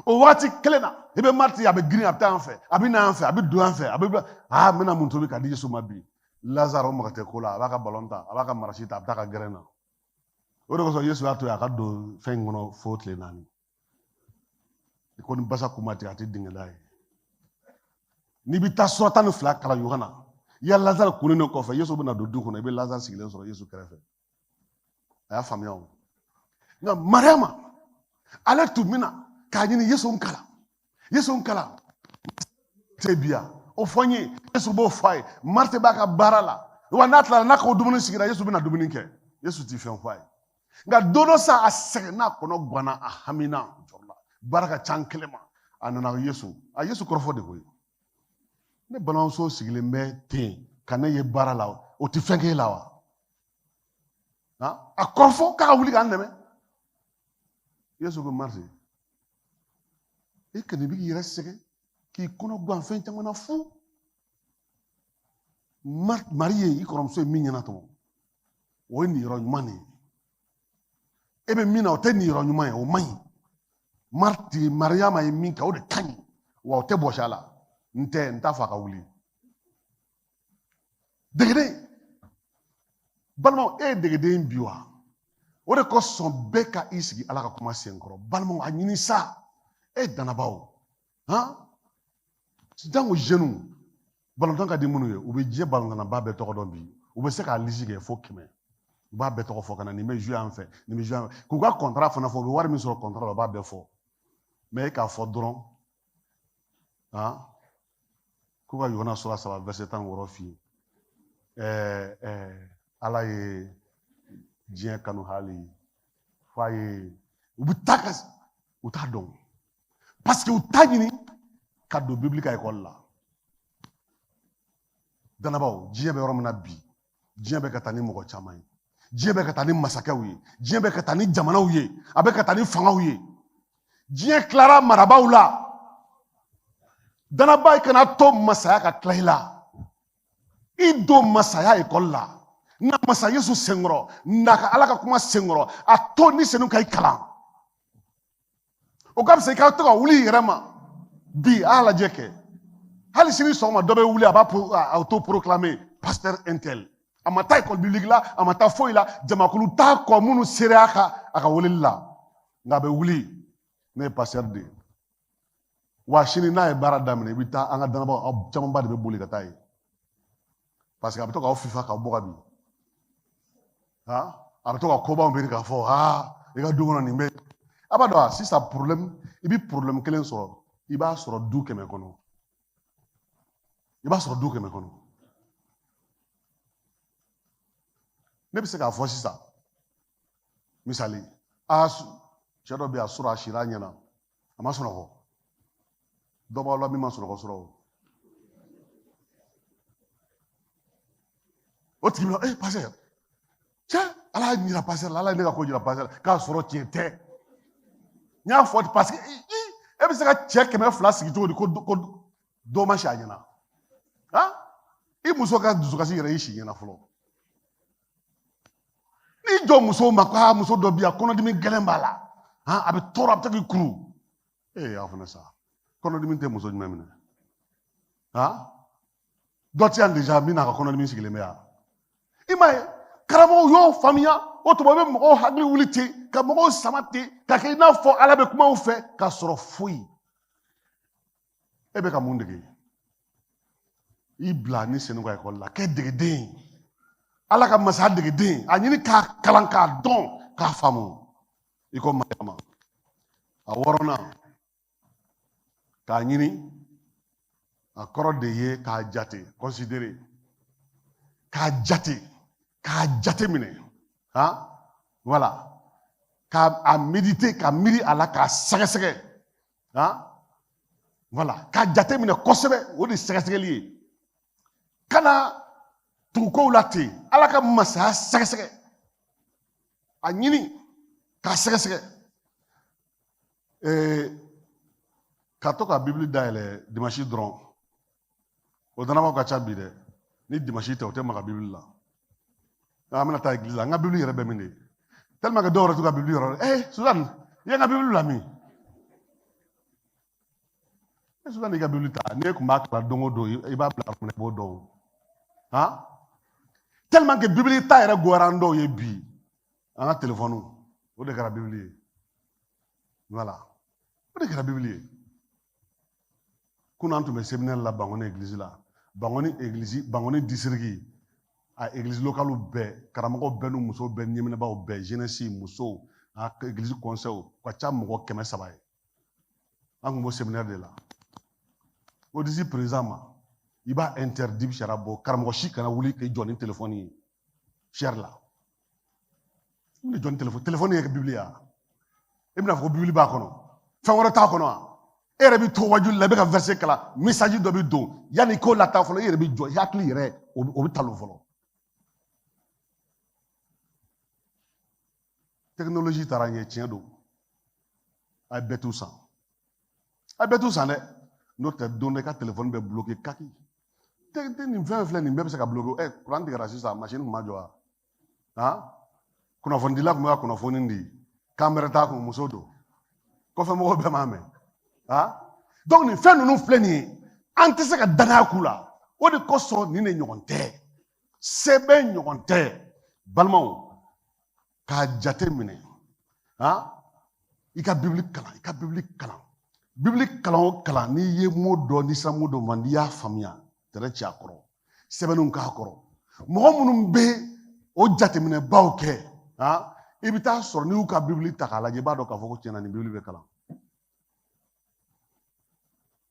O waati kelen na, i bɛ Mariti, a bɛ girin, a bɛ taa yan fɛ, a bɛ na yan fɛ, a bɛ don yan fɛ, a bɛ aa, n bɛna mun tobi ka di Yesu ma bi? Lazare, o maga tɛ ko la, a b'a ka balon ta, a b'a ka marasi ta, a bɛ taa ka gɛrɛn na. O de kosɔn Yesu y'a to yen a ka don fɛn in kɔnɔ fo tile 4. Ko ni basa kun ma tigɛ, a tɛ dingɛ da ye. N'i bɛ taa sura 12 kalan Yohana, i ya Lazare kunnen kɔfɛ, Yesu bɛna don du kɔnɔ, i bɛ Lazare sigilen sɔrɔ Yesu kɛrɛfɛ. A y'a faamuya o. Nka Mariama, ale tun bɛna k'a ɲini Yesu n kalan, Yesu n kalan tɛ bi yan, o fɔ n ye. Yesu b'o fɔ a ye. Marite b'a ka baara la, wa n'a tilala, n'a ko dumuni sigira, Yesu bɛna dumuni kɛ, Yesu ti fɛn fɔ a ye. Nka don dɔ sa, a sɛgɛnna, a kɔnɔ ganna, a hamina, jɔrɔla, baara ka ca n kelen ma. A nana Yesu, a Yesu kɔrɔfɔ de koyi: ne balimamuso sigilen bɛ ten ka ne ye baara la, o tɛ fɛn k'e la wa? A kɔrɔfɔ k'a ka wuli k'an dɛmɛ. Yesu ko: Marite, e kɔni bɛ k'i yɛrɛ sɛgɛn k'i kɔnɔ gan fɛn caman na fu. Mari ye i kɔrɔmuso ye min ɲɛna tɔmɔ, o ye niyɔrɔ ɲuman de ye. E bɛ min na, o tɛ niyɔrɔ ɲuman ye, o man ɲi. Mariti, Mariyama ye min kɛ, o de ka ɲi, wa o tɛ bɔsi a la. N tɛ n t'a fɔ a ka wuli. Degeden, balimaw, e ye degeden bi wa? O de kosɔn bɛɛ ka i sigi Ala ka kuma senkɔrɔ. Balimaw, a ɲini sa, e dannabaw, han, jango jeunes, balontan ka di minnu ye, u bɛ diɲɛ balontannaba bɛɛ tɔgɔ dɔn bi, u bɛ se k'a lisi kɛ fo 100, u b'a bɛɛ tɔgɔ fɔ ka na, nin bɛ jouer yan fɛ, nin bɛ jouer yan fɛ, k'u ka contrat fana fɔ, u bɛ wari min sɔrɔ contrat la, u b'a bɛɛ fɔ. Mais e k'a fɔ dɔrɔn, han, k'u ka Yohana sura 3 verset 16 f'i ye, Ala ye diɲɛ kanu hali f'a ye, u bɛ taa ka u t'a dɔn, parce que u t'a ɲini ka don Bibili ka ekɔli la. Danabaw, diɲɛ bɛ yɔrɔ min na bi, diɲɛ bɛ ka taa ni mɔgɔ caman ye. Diɲɛ bɛ ka taa ni masakɛw ye, diɲɛ bɛ ka taa ni jamanaw ye, a bɛ ka taa ni fangaw ye. Diɲɛ tilara marabaaw la. Danaba, i kana to masaya ka tila i la. I don masaya ekɔli la, na masa Yesu senkɔrɔ, na ka Ala ka kuma senkɔrɔ, a to ni senu ka i kalan. O ka fisa i ka to ka wuli i yɛrɛ ma. Bi a y'a lajɛ kɛ, hali sini sɔgɔma dɔ bɛ wuli, a b'a auto proclamer pasteur un tel. A ma taa école biblique la, a ma taa foyi la, jamakulu t'a kɔ minnu seereya ka a ka weleli la, nka a bɛ wuli, ne ye pasteur de ye. Wa sini n'a ye baara daminɛ, i bɛ taa an ka danabaaw, aw camanba de bɛ boli ka taa yen, parce que a bɛ to k'aw fifa k'aw bɔ ka bin. A bɛ to ka kobaw miiri k'a fɔ, aa, i ka du kɔnɔ nin bɛ. A b'a dɔn sisan problème, i bɛ problème kelen sɔrɔ, i b'a sɔrɔ du 100 kɔnɔ, i b'a sɔrɔ du 100 kɔnɔ. Ne bɛ se k'a fɔ sisan, misali, aa, cɛ dɔ bɛ yen, a sɔrɔ a sira a ɲɛna, a ma sunɔgɔ. Dɔ b'aw la min ma sunɔgɔ sɔrɔ, o tigi bɛ na, pasteur, cɛ, Ala y'a jira pasteur la, Ala ye ne ka ko jira pasteur la, k'a sɔrɔ tiɲɛ tɛ. N y'a fɔ parce que e bɛ se ka cɛ 200 sigi cogo di ko dɔ ma si a ɲɛna? Han, i muso ka dusukasi yɛrɛ y'i si ɲɛna fɔlɔ. N'i jɔ musow ma ko aa, muso dɔ bɛ yan, kɔnɔdimi gɛlɛn b'a la, han, a bɛ tɔɔrɔ, a bɛ to k'i kuru. Ee, aw fana sa, kɔnɔdimi tɛ muso jumɛn minɛ? Han, dɔ ti yan déjà min n'a ka kɔnɔdimi sigilen bɛ yan. I m'a ye, karamɔgɔw y'o faamuya, o tuma i bɛ mɔgɔw hakili wuli ten, ka mɔgɔw sama ten, ka kɛ i n'a fɔ Ala bɛ kuma u fɛ, k'a sɔrɔ foyi. E bɛ ka mun dege? I bila ni senu ka ekɔli la, kɛ degeden ye, Ala ka masaya degeden, a ɲini k'a kalan, k'a dɔn, k'a faamu, i ko Mariama. A wɔɔrɔnan, k'a ɲini, a kɔrɔ de ye k'a jate, considérer, k'a jate, k'a jate minɛ, han, voilà, k'a méditer, ka miiri a la, k'a sɛgɛsɛgɛ, han, voilà, k'a jate minɛ kosɛbɛ. O de ye sɛgɛsɛgɛli ye. Kana tugu kow la ten, Ala ka masaya sɛgɛsɛgɛ, a ɲini k'a sɛgɛsɛgɛ. Ka to ka Bibili dayɛlɛ dimanche dɔrɔn, o danabaaw ka ca bi dɛ. Ni dimanche tɛ, o tɛ maga Bibili la. An bɛna taa église la, n ka Bibili yɛrɛ bɛ min de, tellement que dɔw yɛrɛ t'u ka Bibili yɔrɔ. Suzanne, i ye n ka Bibili la min? Suzanne, i ka Bibili ta, n'e tun b'a kalan don o don, i b'a bila yɔrɔ min na, i b'o dɔn o. Han, tellement que Bibili ta yɛrɛ goyara an dɔw ye bi, an ka telefɔniw, o de kɛra Bibili ye. Voilà, o de kɛra Bibili ye. Kunun an tun bɛ séminaire la Bankoni église la, Bankoni église, Bankoni district, a église locale bɛɛ, karamɔgɔw bɛɛ n'u musow bɛɛ, ɲɛminɛbaaw bɛɛ, jeunesse, musow, a église conseil, o ka ca mɔgɔ 300 ye. An tun b'o séminaire de la. O disi président ma, i b'a interdit, sariya bɔ, karamɔgɔ si kana wuli k'i jɔ ni telefɔni ye chaire la. I bɛna jɔ ni telefɔni, telefɔni ye Bibili ye wa? E bɛna fɔ ko Bibili b'a kɔnɔ, fɛn wɛrɛ t'a kɔnɔ wa? E yɛrɛ bɛ to wajuli la, i bɛ ka verset kalan, message dɔ bɛ don, yanni i k'o lataa fɔlɔ, e yɛrɛ bɛ jɔ, i hakili yɛrɛ o bɛ talon fɔlɔ. Technologie taara ɲɛ, tiɲɛ don. A ye bɛɛ t'u san, a ye bɛɛ t'u san dɛ, n'o tɛ don dɔ i ka telefɔni bɛ bloqué kaki. Tɛ nin fɛn filɛ nin bɛɛ bɛ se ka bloqué. Kuran tigɛra sisan, machine tun ma jɔ wa? Han, kunnafonidila tun bɛ ka kunnafoni di, kan wɛrɛ t'a kun, muso don, kɔfɛ mɔgɔw bɛɛ m'a mɛn. Han, donc nin fɛn ninnu filɛ nin ye, an tɛ se ka danaya k'u la. O de kosɔn nin de ɲɔgɔn tɛ, sɛbɛn ɲɔgɔn tɛ. Balimaw, k'a jate minɛ, han, i ka Bibili kalan, i ka Bibili kalan, Bibili kalan o kalan, n'i ye mot dɔn, n'i sera mot dɔ ma, n'i y'a faamuya, tɛrɛ ci a kɔrɔ, sɛbɛnniw k'a kɔrɔ. Mɔgɔ minnu bɛ o jateminɛbaw kɛ, han, i bɛ taa sɔrɔ n'i y'u ka Bibili ta k'a lajɛ, i b'a dɔn k'a fɔ ko tiɲɛna nin Bibili bɛ kalan.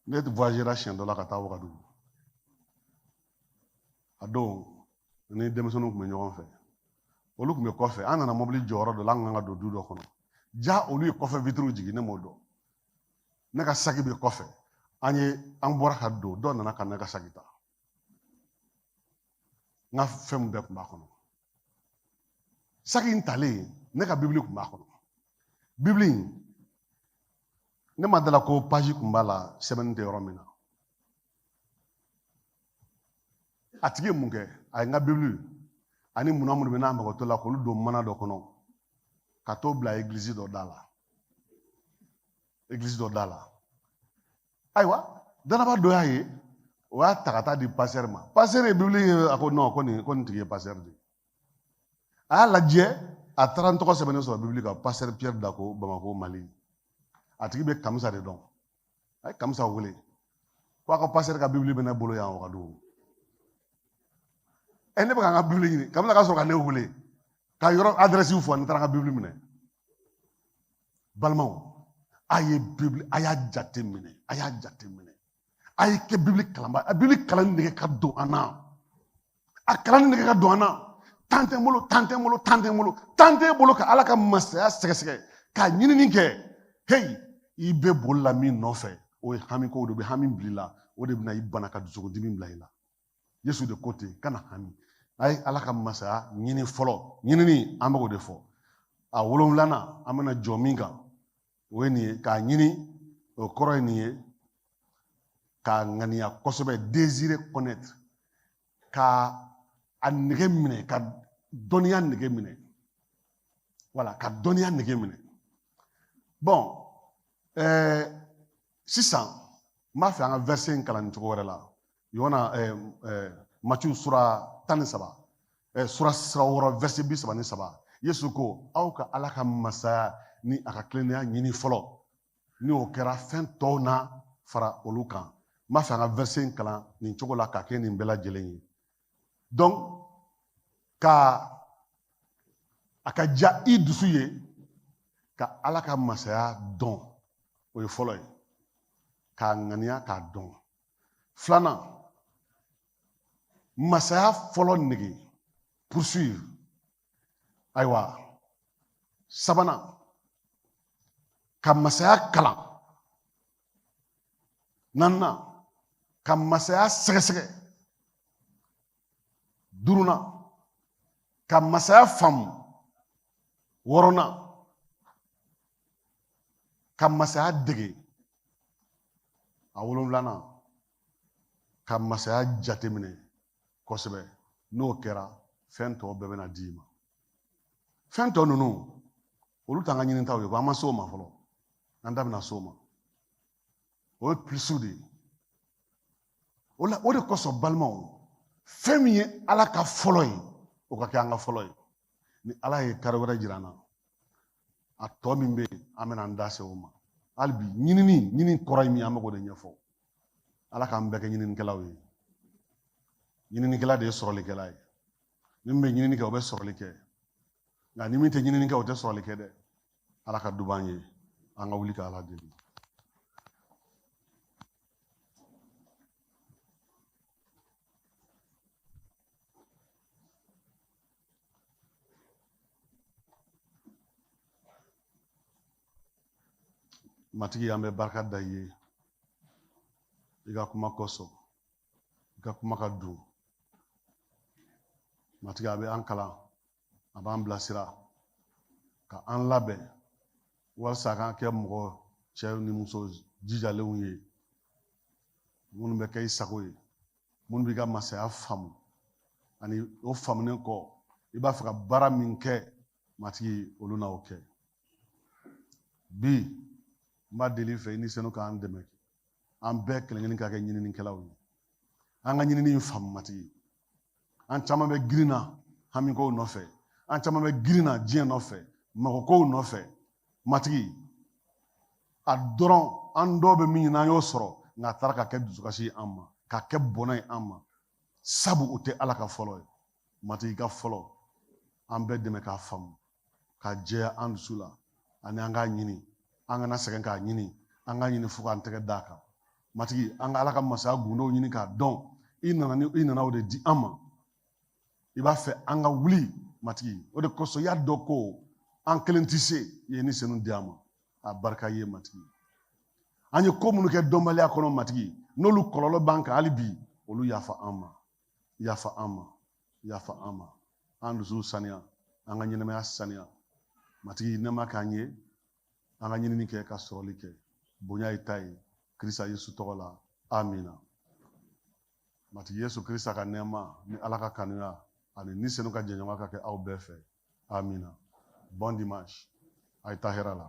Ne voyagera siɲɛ dɔ la ka taa Wagadugu. A don ni denmisɛnninw tun bɛ ɲɔgɔn fɛ, olu tun bɛ kɔfɛ. An nana mobili jɔyɔrɔ dɔ la, an kan ka don du dɔ kɔnɔ. Ja olu ye kɔfɛ vitiriw jigin, ne m'o dɔn. Ne ka saki bɛ kɔfɛ. An bɔra ka don, dɔ nana ka ne ka saki ta. N ka fɛnw bɛɛ tun b'a kɔnɔ. Saki in talen, ne ka bibili tun b'a kɔnɔ. Bibili in, ne ma dala ko page tun b'a la sɛbɛnni tɛ yɔrɔ min na. A tigi ye mun kɛ? A ye n ka bibili ani munna minnu bɛ n'a mago t'o la k'olu don mana dɔ kɔnɔ ka t'o bila egilizi dɔ da la. Egilizi dɔ da la. Ayiwa, danaba dɔ y'a ye, o y'a ta ka taa di pasɛri ma. Pasɛri ye bibili ye, a ko non, ko nin tigi ye pasɛri de ye. A y'a lajɛ, a taara n tɔgɔ sɛbɛnnen sɔrɔ bibili kan, pasɛri Pierre Dako, Bamako, Mali. A tigi bɛ Kamisa de dɔn. A ye Kamisa wele ko a ka pasɛri ka bibili bɛ ne bolo yan Wagadugu. Ɛ, ne bɛ ka n ka bibili ɲini. Kamisa ka sɔrɔ ka ne wele ka yɔrɔ adrɛsi fɔ, ne taara n ka bibili minɛ. Balimaw, a ye bibili, a y'a jate minɛ, a y'a jate minɛ, a ye kɛ bibili kalanba. A bibili kalan nege ka don an na, a kalan nege ka don an na. Tan tɛ n bolo, tan tɛ n bolo, tan tɛ n bolo, tan tɛ bolo ka Ala ka masaya sɛgɛsɛgɛ ka ɲinini kɛ. Heyi, i bɛ boli la min nɔfɛ, o ye hami ko de bɛ hami bila i la, o de bɛna i bana ka dusukundimi bila i la. Yesu de ko ten, kana hami, a ye Ala ka masaya ɲini fɔlɔ. Ɲinini, an bɛ k'o de fɔ. A wolonwulanan, an bɛna jɔ min kan, o ye nin ye: k'a ɲini. O kɔrɔ ye nin ye, k'a ŋaniya kosɛbɛ, désirer connaître, ka a nege minɛ, ka dɔnniya nege minɛ. Voilà, ka dɔnniya nege minɛ. Bon, sisan n b'a fɛ an ka verset in kalan nin cogo wɛrɛ la. Yohana, Matiyu sura 13, sura 6, verset 33. Yesu ko, aw ka Ala ka masaya ni a ka tilennenya ɲini fɔlɔ, ni o kɛra, fɛn tɔw na fara olu kan. N b'a fɛ an ka verset in kalan nin cogo la k'a kɛ nin bɛɛ lajɛlen ye. Donc, ka a ka diya i dusu ye ka Ala ka masaya dɔn, o ye fɔlɔ ye, k'a ŋaniya k'a dɔn. Filanan, masaya fɔlɔ nege, poursuivre. Ayiwa, sabanan, ka masaya kalan. Naaninan, ka masaya sɛgɛsɛgɛ. Duurunan, ka masaya faamu. Wɔɔrɔnan, ka masaya dege. A wolonfilanan, ka masaya jateminɛ kosɛbɛ. N'o kɛra, fɛn tɔw bɛɛ bɛna di i ma. Fɛn tɔ ninnu, olu t'an ka ɲinitaw ye ko an ma se o ma fɔlɔ, an da bɛna se o ma. O ye plus de ye. O la, o de kosɔn, balimaw, fɛn min ye Ala ka fɔlɔ ye, o ka kɛ an ka fɔlɔ ye. Ni Ala ye kari wɛrɛ jira an na, a tɔ min bɛ yen, an bɛna an da se o ma. Hali bi, ɲinini, ɲini kɔrɔ ye min ye, an bɛ k'o de ɲɛfɔ. Ala k'an bɛɛ kɛ ɲininikɛlaw ye. Ɲininikɛla de ye sɔrɔlikɛla ye. Ni min bɛ ɲinini kɛ, o bɛ sɔrɔli kɛ, nka ni min tɛ ɲinini kɛ, o tɛ sɔrɔli kɛ dɛ. Ala ka duba an ye. An ka wuli ka Ala deli. Matigi, an bɛ barika da i ye i ka kuma kosɔn. I ka kuma ka dun, Matigi. A bɛ an kalan, a b'an bilasira ka an labɛn walasa k'an kɛ mɔgɔ cɛ ni muso jijalenw ye, minnu bɛ kɛ i sago ye, minnu b'i ka masaya faamu, ani o faamunen kɔ, i b'a fɛ ka baara min kɛ, Matigi, olu na o kɛ. Bi, n b'a deli i fɛ, i ni senu k'an dɛmɛ, an bɛɛ kelen kelen ka kɛ ɲininikɛlaw ye, an ka ɲinini in faamu. Matigi, an caman bɛ girin na hamikow nɔfɛ, an caman bɛ girin na diɲɛ nɔfɛ, magokow nɔfɛ. Matigi, a dɔrɔn an dɔw bɛ min ɲini, an y'o sɔrɔ, nka a taara ka kɛ dusukasi ye an ma, ka kɛ bɔnɛ ye an ma, sabu o tɛ Ala ka fɔlɔ ye. Matigi, ka fɔlɔ, an bɛɛ dɛmɛ k'a faamu, ka jɛya an dusu la, ani an k'a ɲini, an kana sɛgɛn k'a ɲini, an k'a ɲini fo k'an tɛgɛ d'a kan. Matigi, an ka Ala ka masaya gundow ɲini k'a dɔn. I nana ni i nana o de di an ma. I b'a fɛ an ka wuli, Matigi. O de kosɔn i y'a dɔn ko an kelen tɛ se, i ye ni senu di an ma. A barika ye, Matigi. An ye ko minnu kɛ dɔnbaliya kɔnɔ, Matigi, n'olu kɔlɔlɔ b'an kan hali bi, olu yafa an ma, yafa an ma, yafa an ma. An dusuw saniya. An ka ɲɛnamaya saniya. Matigi, nɛɛma k'an ye, an ka ɲinini kɛ ka sɔrɔli kɛ. Bonya ye ta ye Krista Yesu tɔgɔ la, amina. Matigi Yesu Krista ka nɛɛma ni Ala ka kanuya ani Ni Senu ka jɛɲɔgɔnya ka kɛ aw bɛɛ fɛ. Amina. Bon dimanche, a ye taa hɛrɛ la.